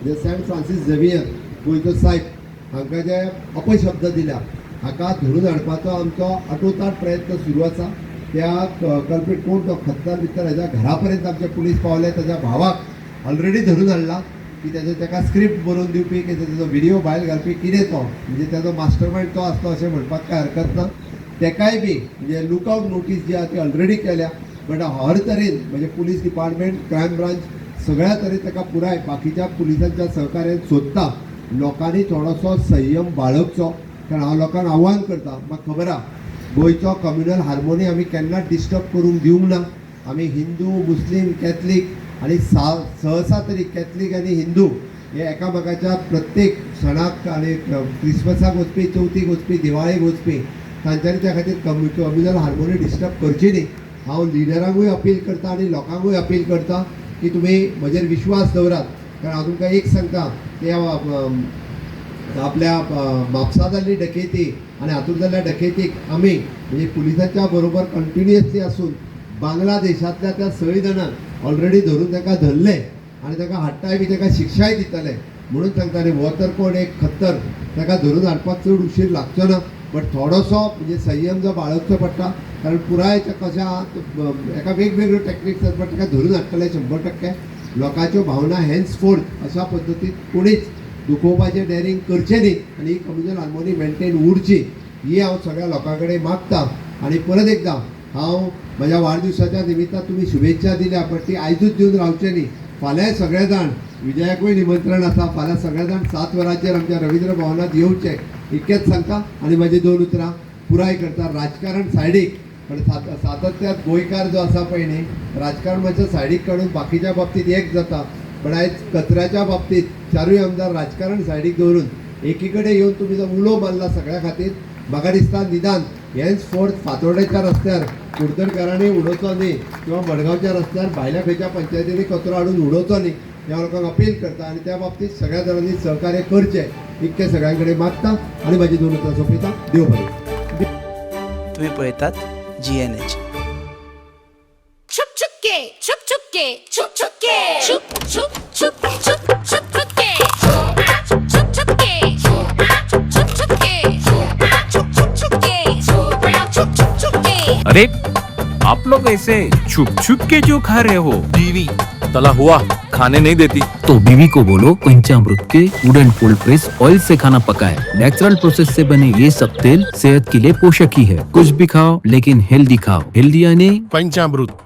म्हणजे Saint Francis Xavier गोंयचो सायब हांकां जे अपशब्द दिल्या, हाका धरून हाडपाचो आमचो अटोताट प्रयत्न सुरू आसा. त्या कल्पीट कोण तो खत्तर बित्तर हेज्या घरा पर्यंत आमचे पुलीस पावले. ताच्या भावाक ऑलरेडी धरून हाडला की तेजो ताका स्क्रिप्ट बरोवन दिवपी, की तेजो व्हिडिओ भायर घालपी कितें तो, म्हणजे तेजो मास्टर मायंड तो आसलो अशें म्हणपाक कांय हरकत ना. तेकाय बी म्हणजे लुकआवट नोटीस जी आहा ती ऑलरेडी केल्या. बट हर तरेन म्हणजे पुलीस डिपार्टमेंट, क्रायम ब्रांच सगळ्या तरेन ताका पुराय बाकीच्या पुलिसांच्या सहकार्यान सोदता. लोकांनी थोडोसो संयम बाळगचो, कारण हांव लोकांक आव्हान करता. म्हाका खबर आहा, गोंयचो कम्युनल हार्मोनी आमी केन्नाच डिस्टर्ब करूंक दिवंक ना. आमी हिंदू, मुस्लीम, कॅथलीक आनी सा सहसा तरी कॅथलीक आनी हिंदू हे एकामेकाच्या प्रत्येक सणाक आनी क्रिसमसाक वचपी, चवथीक वचपी, दिवाळेक वचपी, तांच्यांनी त्या खातीर कम्युनल हार्मोनी डिस्टर्ब करची न्ही. हांव लिडरांकूय अपील करता आनी लोकांकूय अपील करता की तुमी म्हजेर विश्वास दवरात, कारण हांव तुमकां एक सांगता की आपल्या म्हापसा जाल्ली डकेती आनी हातूंत जाल्ल्या डकेतीक आमी म्हणजे पुलिसांच्या बरोबर कंटिन्युअसली आसून बांगलादेशांतल्या त्या सय जाणांक ऑलरेडी धरून ताका धरले आनी ताका हाडटाय बी, ताका शिक्षाय दितले म्हणून सांगता. आनी हो तर कोण एक खत्तर, ताका धरून हाडपाक चड उशीर लागचो ना. बट थोडोसो म्हणजे संयम जो बाळगचो पडटा, कारण पुराय कशें आहा, एका वेगवेगळ्यो टॅक्निक्स आसात, बट ताका धरून हाडटले 100%. लोकांच्यो भावना हेन्स फोर्थ अशा पद्दतीन कोणीच दुखोवपाचें डॅरिंग करचें न्ही आनी ही कम्युनल हार्मोनी मेंटेन उरची ही हांव सगळ्या लोकां कडेन मागता. आनी परत एकदां हांव म्हज्या वाडदिवसाच्या निमित्तान तुमी शुभेच्छा दिल्या, पण ती आयजूच दिवन रावचे न्ही. फाल्यांय सगळे जाण, विजयाकूय निमंत्रण आसा, फाल्यां सगळे जाण 7 वरांचेर आमच्या रवींद्र भवनात येवचे इतकेंच सांगता आनी म्हाजी दोन उतरां पुराय करता. राजकारण सायडीक, पण सातत्यात गोंयकार जो आसा पळय न्ही, राजकारण मातशें सायडीक काडून बाकीच्या बाबतीत एक जाता. पण आयज कचऱ्याच्या बाबतीत चारूय आमदार राजकारण सायडीक दवरून एकी कडेन येवन तुमी जो उलो मारला सगळ्या खातीर, म्हाका दिसता निदान हेंच फोर्थ फातोर्डेच्या रस्त्यार कुडतरकारांनी उडोवचो न्ही किंवा मडगांवच्या रस्त्यार भायल्या खंयच्या पंचायतींनी कचरो हाडून उडोवचो न्ही ह्या लोकांक अपील करता आनी त्या बाबतीत सगळ्या जाणांनी सहकार्य करचें इतकें सगळ्यां कडेन मागता आनी म्हाजी दोन उतरां सोंपयता. देव बरें. तुम्ही पळयतात जीएनएच. छुप छुप के, छुप छुप के, छुप छुप के, छुप छुप छुप छुप छुप छुप के, छुप छुप छुप के, छुप छुप छुप के, छुप छुप छुप के, छुप छुप छुप के. अरे, आप लोग ऐसे छुप छुप के जो खा रहे हो? बीवी तला हुआ खाने नहीं देती. तो बीवी को बोलो पंचामृत के वुडन कोल्ड प्रेस ऑयल से खाना पकाए. नेचुरल प्रोसेस से बने ये सब तेल सेहत के लिए पोषक ही है. कुछ भी खाओ, लेकिन हेल्दी खाओ. हेल्दी यानी पंचामृत.